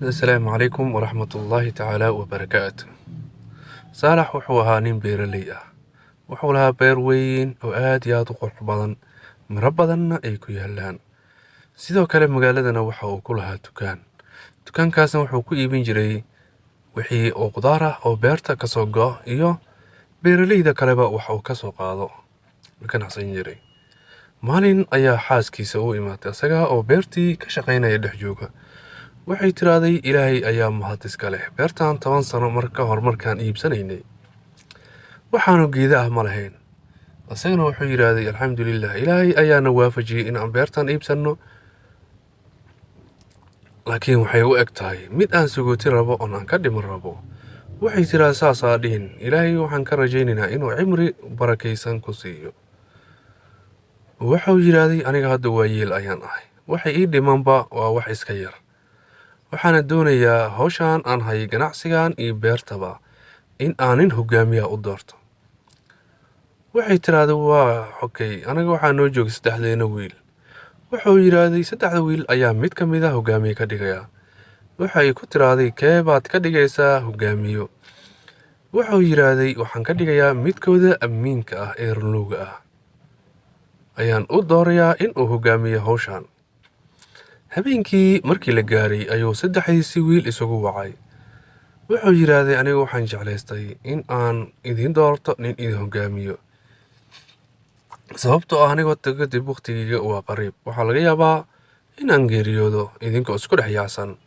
Asalaamu calaykum waraxmatullaahi tacaala wabarakaatu. Saalax wuxuu ahaa nin beeraley ah. Wuxuu lahaa beer weyn oo aad iyo aad u qurux badan, miro badanna ay ku yaalaan. Sidoo kale magaaladana waxa uu ku lahaa dukaan. Dukaankaasna wuxuu ku iibin jiray wixii oo qudaar ah oo beerta kasoo go'o iyo beeraleyda kaleba wax uu kasoo qaado ganacsan jiray. Maalin ayaa xaaskiisa u imaatay isaga oo beertii ka shaqaynaya dhex jooga. Waxay tiraahday, "Ilaahay ayaa mahad iska leh. Beertan 10 sano mar ka hor markaan iibsanaynay, waxaanu geeda ah ma lahayn." Isagana wuxuu yidhaahday, "Alxamdulilah, Ilaahay ayaana waafajiyey in aan beertan iibsanno, laakiin waxay u eg tahay mid aan sugooti rabo oon aan ka dhiman rabo." Waxay tiraahday, "Saasaa dhihin. Ilaahay waxaan ka rajaynaynaa inuu cimri barakaysan ku siiyo." Wuxuu yidhaahday, "Aniga hadda waa yeel ayaan ahay. Waxay ii dhimanba waa wax iska yar. Waxaana doonayaa hawshan aan hayay, ganacsigan iyo beertaba, in aan nin hogaamiya u doorto." Waxay tiraahday, "Waa okay, anaga waxaa noo jooga saddexdeena wiil." Wuxuu yidhaahday, "Saddexda wiil ayaa mid ka mid ah hogaamiye ka dhigaya." Waxay ku tiraahday, "Kee baad ka dhigaysaa hogaamiyo?" Wuxuu yidhaahday, "Waxaan ka dhigayaa midkooda amiinka ah ee runlowga ah ayaan u doorayaa in uu hogaamiyo hawshan." Habeenkii markii la gaaray ayuu saddexdiisii wiil isugu wacay. Wuxuu yidhaahday, "Anigu waxaan jeclaystay in aan idiin doorto nin idin hogaamiyo, sababtoo ah anigoo kadib waqtigeyga waa qariib, waxaa laga yaabaa in aan geeriyoodo idinkoo isku dhex yaacsan."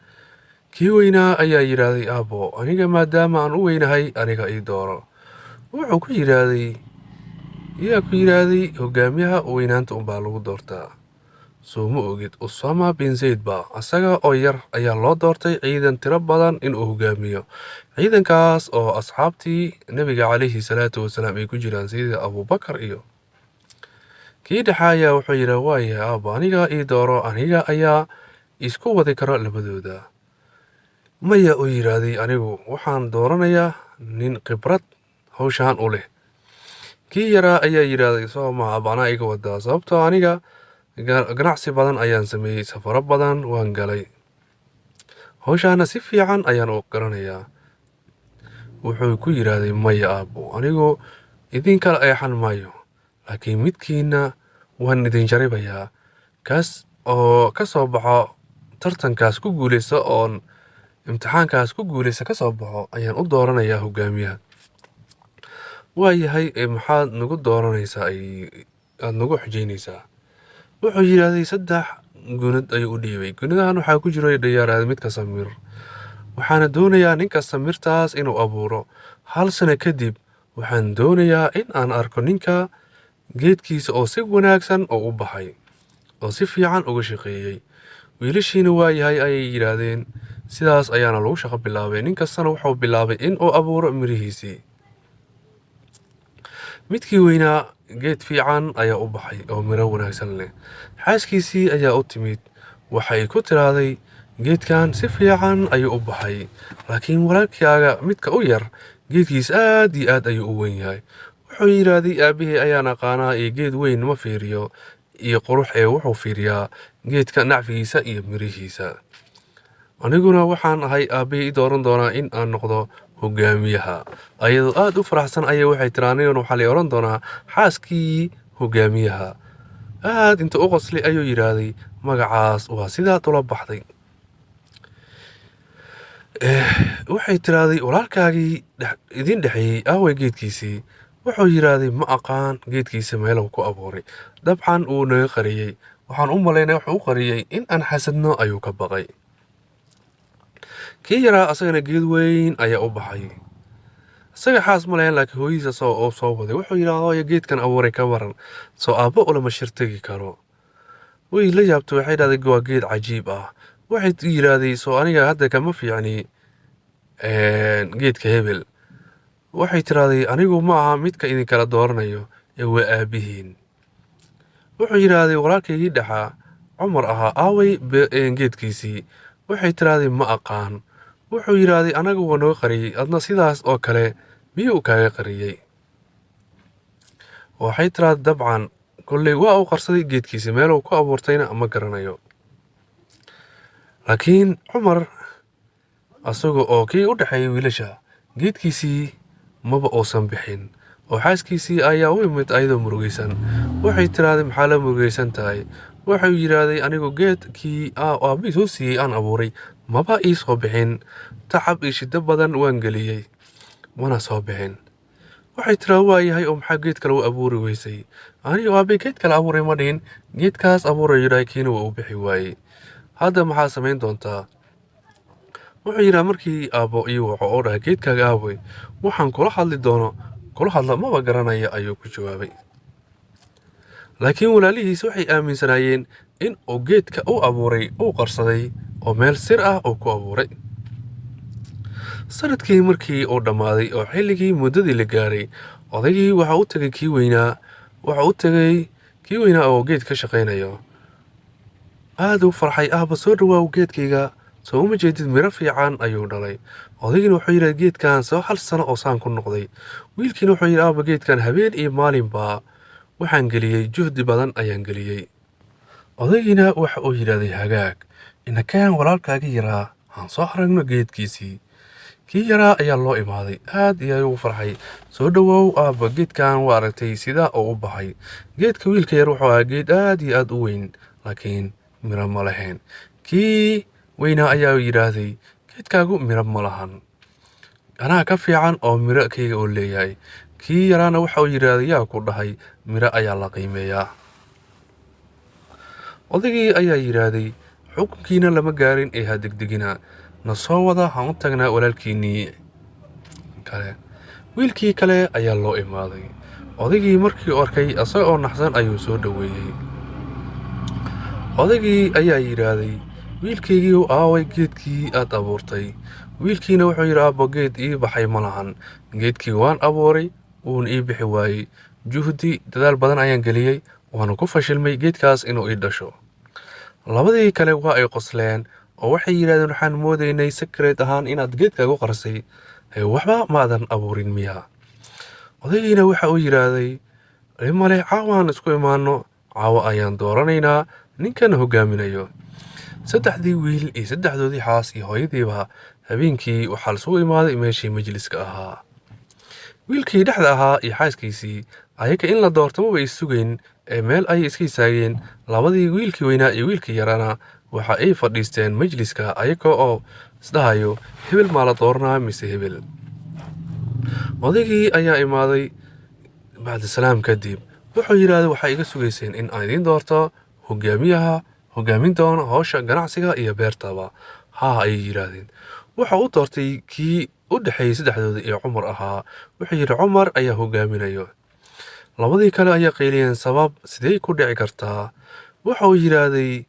Kii weynaa ayaa yidhaahday, "Aabbo, aniga maadaama aan u weynahay, aniga ii dooro." Wuxuu ku yidhaahday, "Yaa ku yidhaahday hogaamiyaha weynaanta unbaa lagu doortaa? Soo ma ogid Usama bin Zayd ba asaga oo yar ayaa loo doortay ciidan tiro badan inuu hogaamiyo, ciidankaas oo asxaabtii Nebiga calayhi salaatu wasalaam ay ku jiraan, sida Abuubakar iyo kii dhexe?" Ayaa wuxuu yidhi, "Waaya aabbo, aniga ii dooro, aniga ayaa isku wadi karo labadooda." "Maya," uu yidhaahday, "anigu waxaan dooranayaa nin khibrad hawshaan u leh." Kii yaraa ayaa yidhaahday, "Soo ma aabba, anaa iga wadaa, sababtoo aniga ganacsi badan ayaan sameeyey, safaro badan waan galay, hawshaana si fiican ayaan u garanayaa." Wuxuu ku yidhaahday, "Maya aabbo, anigu idinkala eexan maayo, laakiin midkiina waan idin jaribayaa. Kaas oo ka soo baxo tartankaas ku guuleysta oon imtixaankaas ku guuleysta ka soo baxo ayaan u dooranayaa hogaamiyaha." "Waayahay, ee maxaad nagu dooranaysaa, ay aada nagu xujaynaysaa?" Wuxuu yidhaahday, saddex gunad ayuu u dhiibay. "Gunadahan waxaa ku jiro," dhayaaraad, "mid kasta mir. Waxaana doonayaa nin kasta mirtaas inuu abuuro. Hal sano kadib waxaan doonayaa in aan arko ninka geedkiisa oo si wanaagsan oo u baxay oo si fiican uga shaqeeyey." Wiilashiina "Waayahay," ayay yidhaahdeen. Sidaas ayaana lagu shaqo bilaabay. Nin kastana wuxuu bilaabay in uu abuuro mirihiisii. Midkii weynaa geed fiican ayaa u baxay oo miro wanaagsan leh. Xaaskiisii ayaa u timid. Waxay ku tiraahday, "Geedkan si fiican ayuu u baxay, laakiin walaalkaaga midka u yar geedkiis aad iyo aad ayuu u weyn yahay." Wuxuu yidhaahday, "Aabihii ayaan aqaanaa iyo geed weyn ma fiiriyo iyo qurux, ee wuxuu fiiriyaa geedka nacfigiisa iyo mirihiisa. Aniguna waxaan ahay aabbihii i dooran doonaa in aan noqdo hogaamiyaha." Ayadoo aad u faraxsan ayay waxay tiri, "Aniguna waxaa la oran doonaa xaaskii hogaamiyaha." Aad inta u qoslay ayuu yidhaahday, "Magacaas waa sidaad ula baxday." Waxay tiraahday, "Walaalkaagii idin dhexeeyey aaway geedkiisii?" Wuxuu yidhaahday, "Ma aqaan geedkiisa meeluu ku abuuray. Dabcan wuu naga qariyey. Waxaan u malaynaya wuxuu u qariyey in aan xasadno ayuu ka baqay." Kii yaraa asagana geed weyn ayaa u baxay. Isaga xaas ma lahayn, laakiin hooyadiisa soo oo soo waday. Wuxuu yidhi, "Hooyo, geedkan abuuray ka waran? Soo aabbo ulama shir tegi karo?" Way la yaabtay. Waxay dhahday, "Waa geed cajiib ah." Waxay yidhaahday, "Soo aniga hadda kama fiicni geedka hebel?" Waxay tiraahday, "Anigu ma aha midka idinkala dooranayo ee waa aabihiin." Wuxuu yidhaahday, "Walaalkaygii dhexaa Cumar ahaa aaway geedkiisii?" Waxay tiraahday, "Ma aqaan." Wuxuu yidhaahday, "Anaga waa naga qariyey, adna sidaas oo kale miyuu kaaga qariyey?" Waxay tiraahday, "Dabcan kolley waa uu qarsaday geedkiisii, meeluu ku abuurtayna ma garanayo." Laakiin Cumar Asaga oo kii u dhexeeyay wiilasha geedkiisii maba uusan bixin, oo xaaskiisii ayaa u imid ayadoo murugaysan. Waxay tiraahday, "Maxaa la murugaysan tahay?" Wuxuu yidhaahday, "Anigu geedkii aabbi soo siiyey aan abuuray maba ii soo bixin. Tacab iyo shiddo badan waan geliyey, mana soo bixin." Waxay tiraa, "Waayahay, oo maxaa geed kale u abuuri weysay?" "Anigu aabbe geed kale abuuray ma dhihin, geedkaas abuuray," yidhahay, "kiina waa uu bixi waayey. Hadda maxaa samayn doontaa?" Wuxuu yidhaha, "Markii aabbo ii waco oo dhahay geedkaaga aaway, waxaan kula hadli doono kula hadla maba garanaya," ayuu ku jawaabay. Laakiin walaalihiis waxay aaminsanaayeen in uu geedka u abuuray uu qarsaday oo meel sir ah uu ku abuuray. Sanadkii markii uu dhammaaday oo xilligii muddadii la gaaray, odaygii waxa u tagay kii weynaa. Waxa u tagay kii weynaa oo geed ka shaqaynayo. Aad u farxay, "Aabba, soo dhawaaw. Geedkayga soo uma jeedid? Miro fiican ayuu dhalay." Odaygiina wuxuu yidhi, "Geedkan soo hal sano oo saan ku noqday?" Wiilkiina wuxuu yidhi, "Aabba, geedkan habeen iyo maalinba waxaan geliyey, juhdi badan ayaan geliyey." Odaygiina waxa uu yidhaahday, "Hagaag, inakeen walaalkaaga yaraa, aan soo aragno geedkiisii." Kii yaraa ayaa loo imaaday. Aad iyo ugu farxay. "Soo dhawoow aabba, geedkan waa aragtay sidaa oo u baxay." Geedka wiilka yar wuxuu ahaa geed aad iyo aad u weyn, laakiin miro ma lahayn. Kii weynaa ayaa yidhaahday, "Geedkaagu miro ma lahan, anaa ka fiican oo miro kayga oo leeyahay." Kii yaraana waxa uu yidhaahday, "Yaa ku dhahay miro ayaa la qiimeeyaa?" Odaygii ayaa yidhaahday, "Xukunkiina lama gaarin ee ha degdegina, na soo wada, han u tagnaa walaalkiinnii kale." Wiilkii kale ayaa loo imaaday. Odaygii markii uu arkay isaga oo naxsan ayuu soo dhoweeyey. Odaygii ayaa yidhaahday, "Wiilkaygii, aaway geedkii aad abuurtay?" Wiilkiina wuxuu yidhi, "Aabbo, geed ii baxay ma lahan. Geedkii waan abuuray, wuuna ii bixi waayey. Juhdi dadaal badan ayaan geliyey, waana ku fashilmay geedkaas inuu ii dhasho." Labadii kale waa ay qosleen oo waxay yidhahdeen, "Waxaan moodaynay secret ahaan inaad geedkaagu qarsay. Waxba maadan abuurin miya?" Odaygiina waxa uu yidhaahday, "Male, caawaan isku imaano, caawa ayaan dooranaynaa ninkan hogaaminayo." Saddexdii wiil iyo saddexdoodii xaas iyo hooyadiiba habeenkii waxaa lasugu imaaday meeshii majliska ahaa. Wiilkii dhexda ahaa iyo xaaskiisii ayaga in la doorto maba is sugayn ee meel ayay iska istaageen. Labadii wiilkii weynaa iyo wiilkii yarana waxa ay fadhiisteen majliska, ayaga oo isdhahayo, "Hebel maa la dooranaa mise hebel?" Odaygii ayaa imaaday bacdisalaam kadib. Wuxuu yidhaahday, "Waxaa iga sugayseen in aan idiin doorto hogaamiyaha hogaamin doona howsha ganacsiga iyo beertaba." "Haa," ayay yidhaahdeen. Wuxuu u doortay kii u dhexeeyey saddexdooda iyo Cumar ahaa. Wuxuu yidhi, "Cumar ayaa hogaaminayo." Labadii kale ayaa qayliyeen, "Sabab? Sidee ku dhici kartaa?" Wuxuu yidhaahday,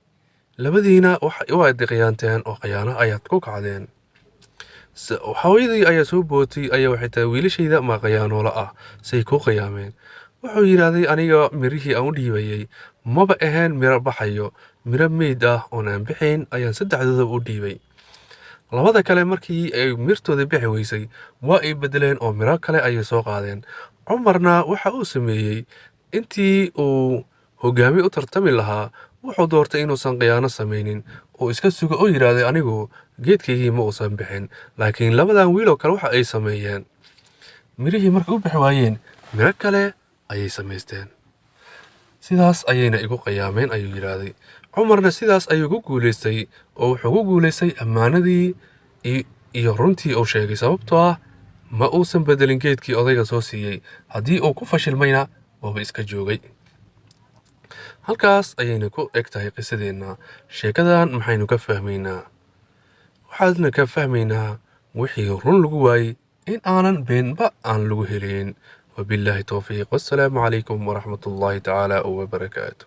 "Labadiina waad khiyaanteen oo khiyaano ayaad ku kacdeen." Hooyadii ayaa soo bootay ayaa waxay tahay, "Wiilashayda ma khiyaanoola ah? Say ku khiyaameen?" Wuxuu yidhaahday, "Aniga mirihii aan u dhiibayay maba ahayn miro baxayo. Miro meyd ah oon aan bixayn ayaan saddexdoodaba u dhiibay. Labada kale markii ay mirtooda bixi weysay, waa ay bedeleen oo miro kale ayay soo qaadeen." Cumarna waxa uu sameeyey, intii uu hogaami u tartami lahaa, wuxuu doortay inuusan khiyaano samaynin oo iska sugo oo yidhaahday, "Anigu geedkaygii ma uusan bixin." Laakiin labadan wiil oo kale waxa ay sameeyeen, mirihii markay u bixi waayeen, miro kale ayay samaysteen. "Sidaas ayayna igu qiyaameen," ayuu yidhaahday. Cumarna sidaas ayuu ku guulaystay oo wuxuu ku guulaystay ammaanadii iyo runtii uu sheegay, sababtoo ah ma uusan bedelin geedkii odayga soo siiyey. Haddii uu ku fashilmayna, waaba iska joogay. Halkaas ayayna ku eg tahay qisadeenna. Sheekadan maxaynu ka fahmaynaa? Waxaadna ka fahmaynaa wixii run lagu waayey in aanan beenba aan lagu helin. Wabillaahi towfiiq, wassalaamu calaykum waraxmatullaahi tacaala wabarakaatu.